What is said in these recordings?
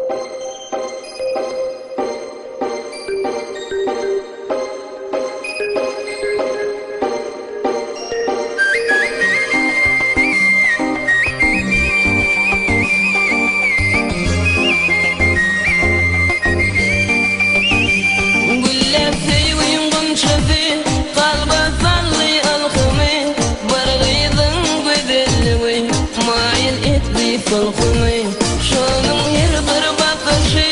Güllär söýgiň gunçasy, kalba saldy ylhamy, Bir gyzyň gözelligi maýyl etdi sulhumy. Şonuň her bir bakyşy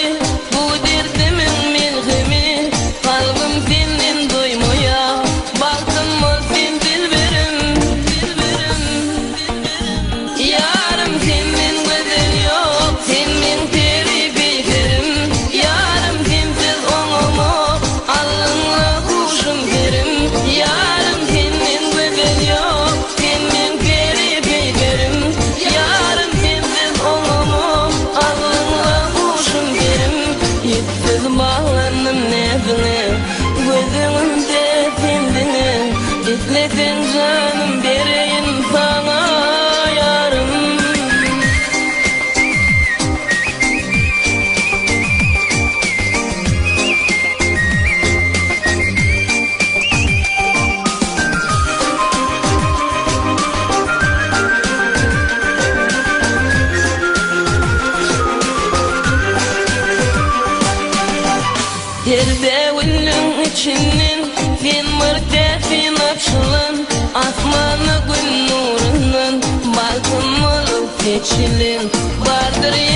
bu derdimiň melhemi, Kalbym senden doýmaýar, bagtym bol sen dilberim, dilberim. Ýarym senden gözel ýok, sen meň peri peýkerim, Ýarym sensiz oňamok, aldyňla huşum serim, Ýarym senden gözel ýok, sen meň peri peýkerim, Ýarym sensiz oňamok, aldyňla huşum serim, Ýüpsüz baglandym näziňe, göz öňümde sen diňe, Isleseň janym bereýin saňa ýarym. Perde gülüň içinden sen bir täsin açylan, Asmana gün nurundan bagtym bolup seçilen. Bardyr.